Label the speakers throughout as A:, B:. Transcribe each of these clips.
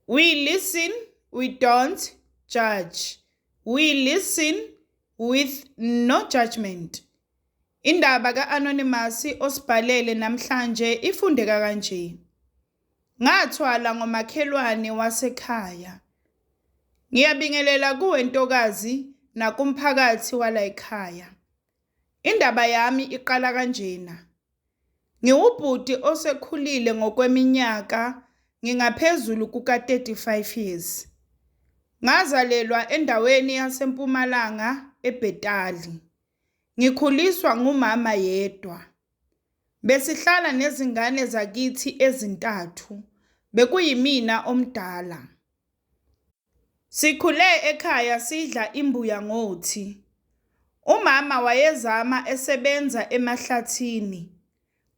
A: We listen, we don't judge. We listen with no judgment. Indaba ka-Anonymous osibhalele namhlanje ifundeka kanje. Ngathwala ngomakhelwane wasekhaya. Ngiyabingelela kuwe ntokazi nakumphakathi walayikhaya. Indaba yami iqala kanjena. Ngiwubhuti osekhulile ngokweminyaka, ngingaphezulu kuka-35 years. Ngazalelwa endaweni yaseMpumalanga eBhetali. Ngikhuliswa ngumama yedwa. Besihlala nezingane zakithi ezintathu, bekuyimina omdala. Sikhule ekhaya sidla imbuya ngothi. Umama wayezama esebenza emahlathini,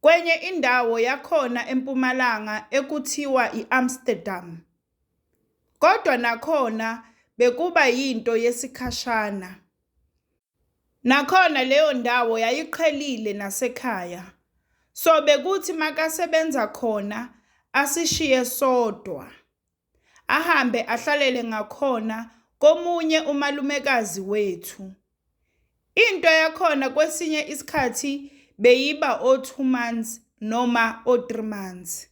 A: kwenye indawo yakhona eMpumalanga ekuthiwa i-Amsterdam. Kodwa nakhona bekuba yinto yesikhashana. Nakhona leyo ndawo yayiqhelile nasekhaya. So bekuthi makasebenza khona asishiye sodwa. Ahambe ahlalele ngakhona komunye umalumekazi wethu. Into yakhona kwesinye isikhathi beyiba o-2 months noma o-3 months.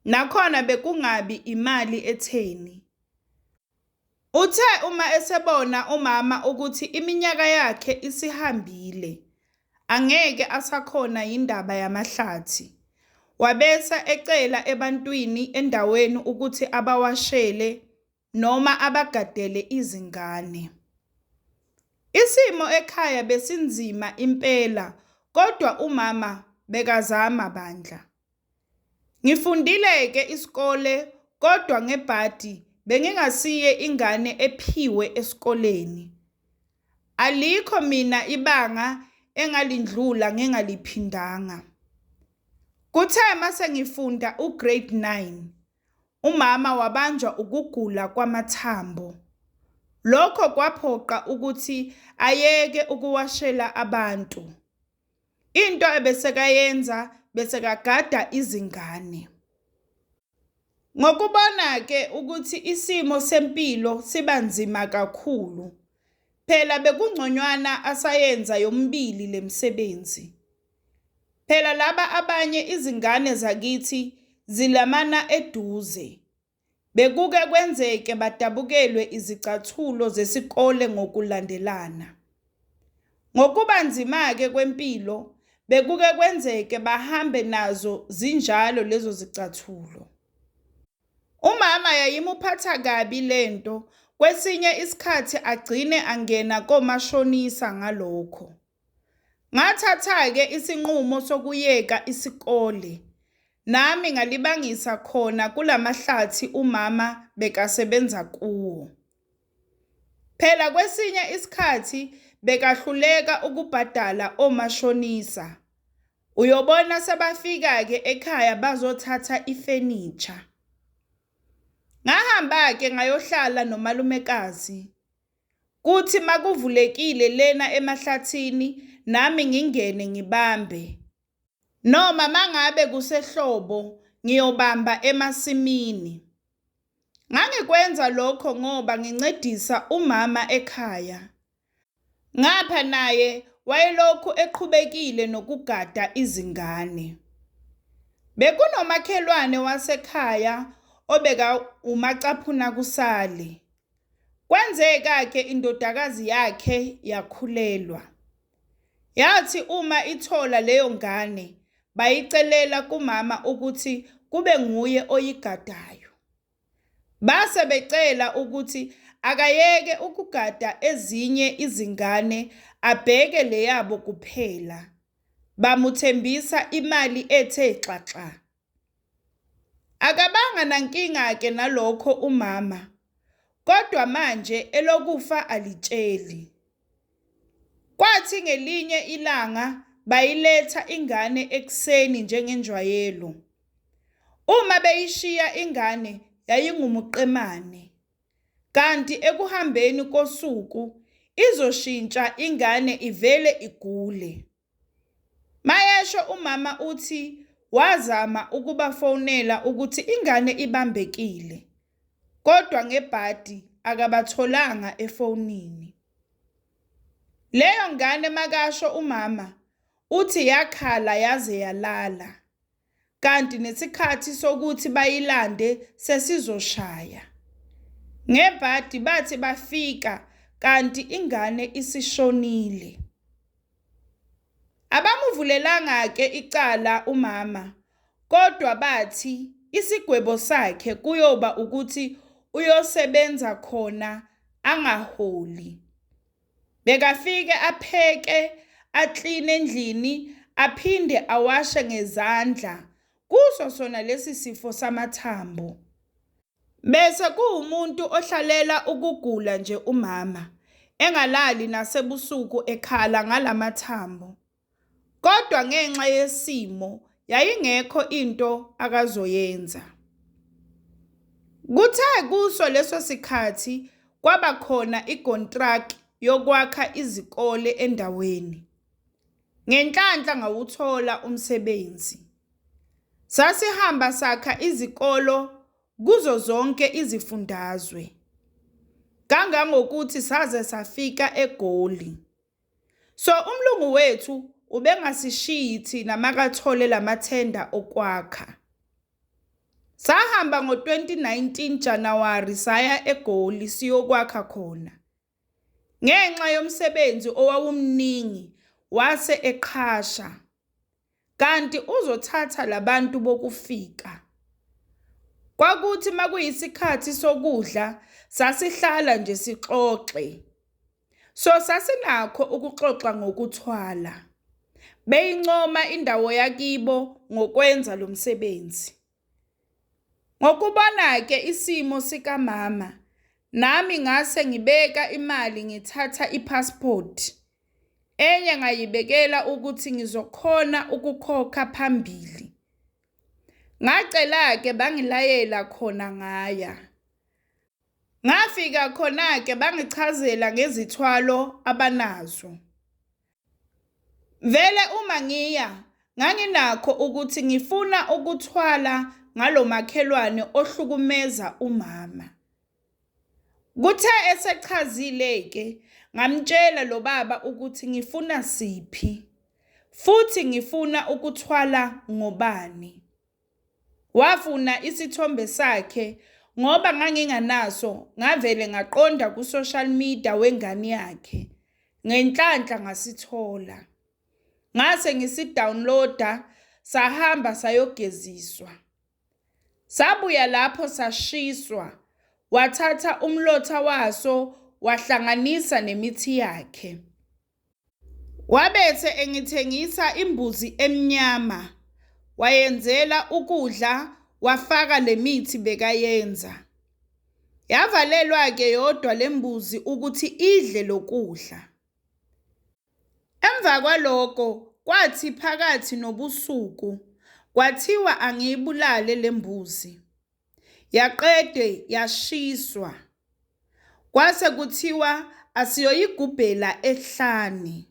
A: Nakhona bekungabi imali etheni. Uthe uma esebona umama ukuthi iminyaka yakhe isihambile, angeke asakhona yindaba yamahlathi, wabese ecela ebantwini endaweni ukuthi abawashele noma abagadele izingane. Isimo ekhaya besinzima impela kodwa umama bekazama bandla. Ngifundile-ke isikole kodwa ngebhadi bengingasiye ingane ephiwe esikoleni. Alikho mina ibanga engalindlula ngingaliphindanga. Kuthe mase ngifunda uGrade 9, umama wabanjwa ukugula kwamathambo. Lokho kwaphoqa ukuthi ayeke ukuwashela abantu. Into ebesekayenza besekagada izingane. Ngokubona-ke ukuthi isimo sempilo siba nzima kakhulu, phela bekungconywana asayenza yomibili le misebenzi. Phela laba abanye izingane zakithi zilamana eduze. Bekuke kwenzeke badabukelwe izicathulo zesikole ngokulandelana. Ngokuba nzima-ke kwempilo bekuke kwenzeke bahambe nazo zinjalo lezo zicathulo. Umama yayimuphatha kabi lento kwesinye isikhathi agcine angena komashonisa ngalokho. Ngathatha-ke isinqumo sokuyeka isikole, nami ngalibangisa khona kulamahlathi umama bekasebenza kuwo. Phela kwesinye isikhathi bekahluleka ukubhadala omashonisa. Uyobona sebafika-ke ekhaya bazothatha ifenitsha. Ngahamba-ke ngayohlala nomalumekazi. Kuthi makuvulekile lena emahlathini nami ngingene ngibambe. Noma mangabe kusehlobo ngiyobamba emasimini. Ngangikwenza lokho ngoba ngincedisa umama ekhaya. Ngapha naye wayelokhu eqhubekile nokugada izingane. Bekunomakhelwane wasekhaya obeka umacaphuna kusale. Kwenzeka-ke indodakazi yakhe yakhulelwa. Yathi uma ithola leyo ngane bayicelela kumama ukuthi kube nguye oyigadayo. Base becela ukuthi akayeke ukugada ezinye izingane abheke leyabo kuphela. Bamuthembisa imali ethe xaxa. Akabanga nankinga-ke nalokho umama, kodwa manje elokufa alitsheli. Kwathi ngelinye ilanga bayiletha ingane ekuseni njengenjwayelo. Uma beyishiya ingane yayingumuqemane. Kanti ekuhambeni kosuku izoshintsha ingane ivele igule. Mayesho umama uthi wazama ukubafonela ukuthi ingane ibambekile. Kodwa ngebhadi akabatholanga efonini. Leyo ngane makasho umama uthi yakhala yaze yalala. Kanti nesikhathi sokuthi bayilande sesizoshaya. Ngebhadi bathi bafika kanti ingane isishonile. Abamuvulelanga-ke icala umama kodwa bathi isigwebo sakhe kuyoba ukuthi uyosebenza khona angaholi. Bekafike apheke, akline endlini, aphinde awashe ngezandla kuso sona lesi sifo samathambo. Bese kuwumuntu ohlalela ukugula nje umama, engalali nasebusuku ekhala ngalamathambo. Kodwa ngenxa yesimo yayingekho into akazoyenza. Kuthe kuso leso sikhathi kwaba khona igontraki yokwakha izikole endaweni. Ngenhlanhla ngawuthola umsebenzi. Sasihamba sakha izikolo kuzo zonke izifundazwe. Kangangokuthi saze safika eGoli. So umlungu wethu ubengasishiyi thina makathole lamathenda okwakha. Sahamba ngo-2019 January saya eGoli siyokwakha khona. Ngenxa yomsebenzi owawumningi wase eqhasha. Kanti uzothatha labantu bokufika. Kwakuthi makuyisikhathi sokudla sasihlala nje sixoxe. So sasinakho ukuxoxa ngokuthwala. Beyincoma indawo yakibo ngokwenza lo msebenzi. Ngokubona-ke isimo sikamama, nami ngase ngibeka imali ngithatha i-passport. Enye ngayibekela ukuthi ngizokhona ukukhokha phambili. Ngacela-ke bangilayela khona ngaya. Ngafika khona-ke bangichazela ngezithwalo abanazo. Vele uma ngiya nganginakho ukuthi ngifuna ukuthwala ngalo makhelwane ohlukumeza umama. Kuthe esechazile-ke ngamtshela lo baba ukuthi ngifuna siphi futhi ngifuna ukuthwala ngobani. Wafuna isithombe sakhe ngoba nganginganaso ngavele ngaqonda ku-social media wengane yakhe. Ngenhlanhla ngasithola. Ngase ngisidownloada sahamba sayogeziswa. Sabuya lapho sashiswa wathatha umlotha waso wahlanganisa nemithi yakhe. Wabese engithengisa imbuzi emnyama, wayenzela ukudla wafaka le mithi bekayenza. Yavalelwa-ke yodwa le mbuzi ukuthi idle lokudla. Emva kwaloko kwathi phakathi nobusuku kwathiwa angiyibulale le mbuzi. Yaqede yashiswa. Kwase kuthiwa asiyoyigubhela ehlane.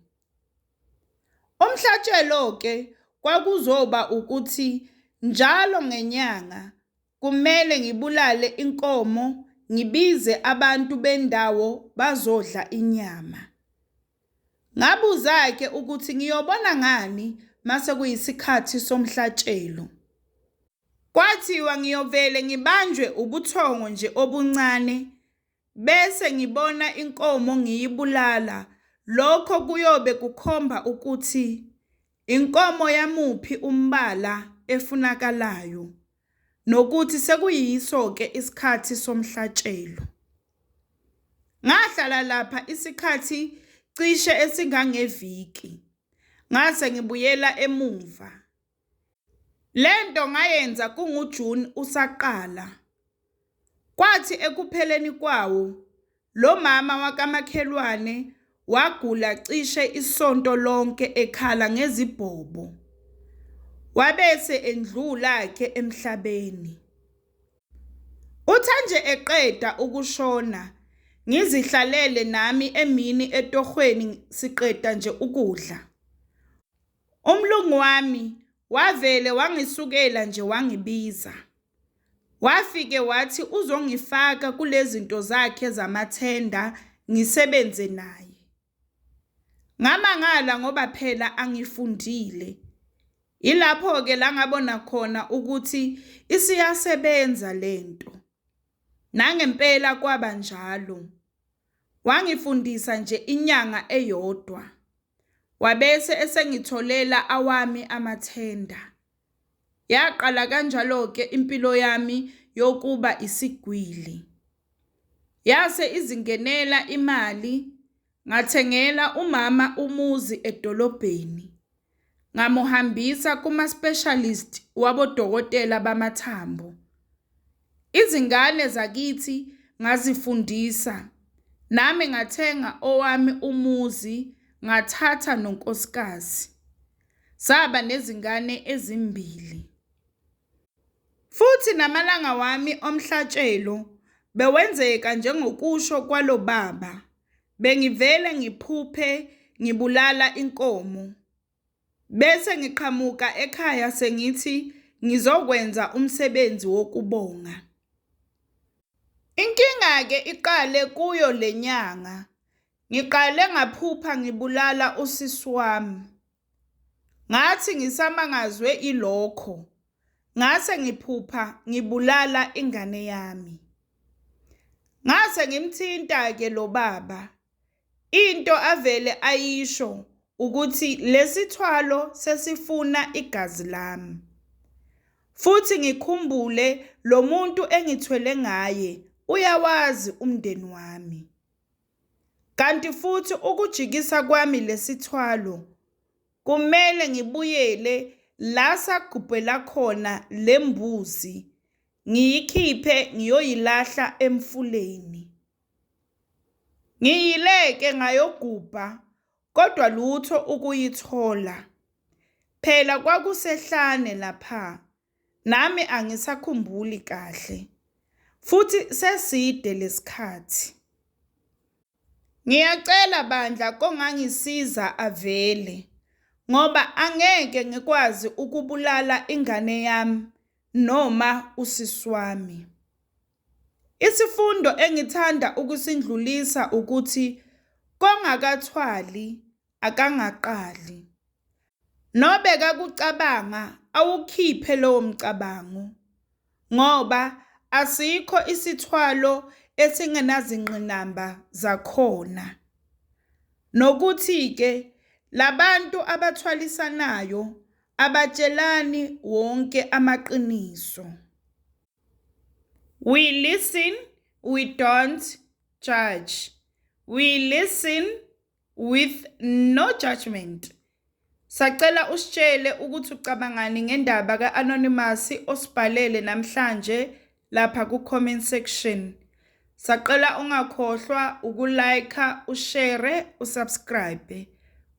A: Umhlatshelo-ke kwakuzoba ukuthi njalo ngenyanga kumele ngibulale inkomo ngibize abantu bendawo bazodla inyama. Ngabuza-ke ukuthi ngiyobona ngani mase kuyisikhathi somhlatshelo. Kwathiwa ngiyovele ngibanjwe ubuthongo nje obuncane bese ngibona inkomo ngiyibulala lokho kuyobe kukhomba ukuthi inkomo yamuphi umbala efunakalayo nokuthi sekuyiso-ke isikhathi somhlatshelo. Ngahlala lapha isikhathi cishe esingangeviki ngase ngibuyela emuva. Lento ngayenza kunguJune usaqala. Kwathi ekupheleni kwawo, lo mama wakamakhelwane wagula cishe isonto lonke ekhala ngezibhobo. Wabese endlula-ke emhlabeni. Uthe nje eqeda ukushona, ngizihlalele nami emini etohweni siqeda nje ukudla. Umlungu wami wavele wangisukela nje wangibiza. Wafike wathi uzongifaka kulezinto zakhe zamathenda ngisebenze naye. Ngamangala ngoba phela angifundile. Yilapho-ke la ngabona khona ukuthi isiyasebenza lento. Nangempela kwaba njalo. Wangifundisa nje inyanga eyodwa. Wabese esengitholela awami amathenda. Yaqala kanjalo-ke impilo yami yokuba isigwili. Yase izingenela imali ngathengela umama umuzi edolobheni. Ngamuhambisa kuma-specialist wabodokotela bamathambo. Izingane zakithi ngazifundisa, nami ngathenga owami umuzi ngathatha nonkosikazi. Saba nezingane ezimbili. Futhi namalanga wami omhlatshelo bewenzeka njengokusho kwalo baba, bengivele ngiphuphe ngibulala inkomo, bese ngiqhamuka ekhaya sengithi ngizokwenza umsebenzi wokubonga. Inkinga-ke iqale kuyo le nyanga, ngiqale ngaphupha ngibulala usisi wami. Ngathi ngisamangazwe ilokho, ngase ngiphupha ngibulala ingane yami. Ngase ngimthinta-ke lo baba, into avele ayisho ukuthi lesithwalo sesifuna igazi lami. Futhi ngikhumbule lo muntu engithwele ngaye uyawazi umndeni wami. Kanti futhi ukujikisa kwami lesithwalo kumele ngibuyele la sagubhela khona le mbuzi ngiyikhiphe ngiyoyilahla emfuleni. Ngiyile-ke ngayogubha kodwa lutho ukuyithola. Phela kwakusehlane lapha, nami angisakhumbuli kahle. Futhi seside lesikhathi. Ngiyacela bandla kongangisiza avele ngoba angeke ngikwazi ukubulala ingane yami noma usisi wami. Isifundo engithanda ukusindlulisa ukuthi kongakathwali akangaqali. Nobekakucabanga awukhiphe lowo mcabango ngoba asikho isithwalo esingenazingqinamba zakhona. Nokuthi-ke labantu abathwalisanayo abatshelani wonke amaqiniso. We listen, we don't judge. We listen with no judgment. Sacela usitshele ukuthi ucabangani ngendaba ka-Anonymous osibhalele namhlanje lapha ku-comment section. Sacela ungakhohlwa uku-like, ushare, usubscribe.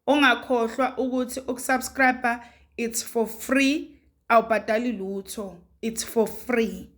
A: Ungakhohlwa ukuthi ukusubscribe it's for free, awubhadali lutho, it's for free.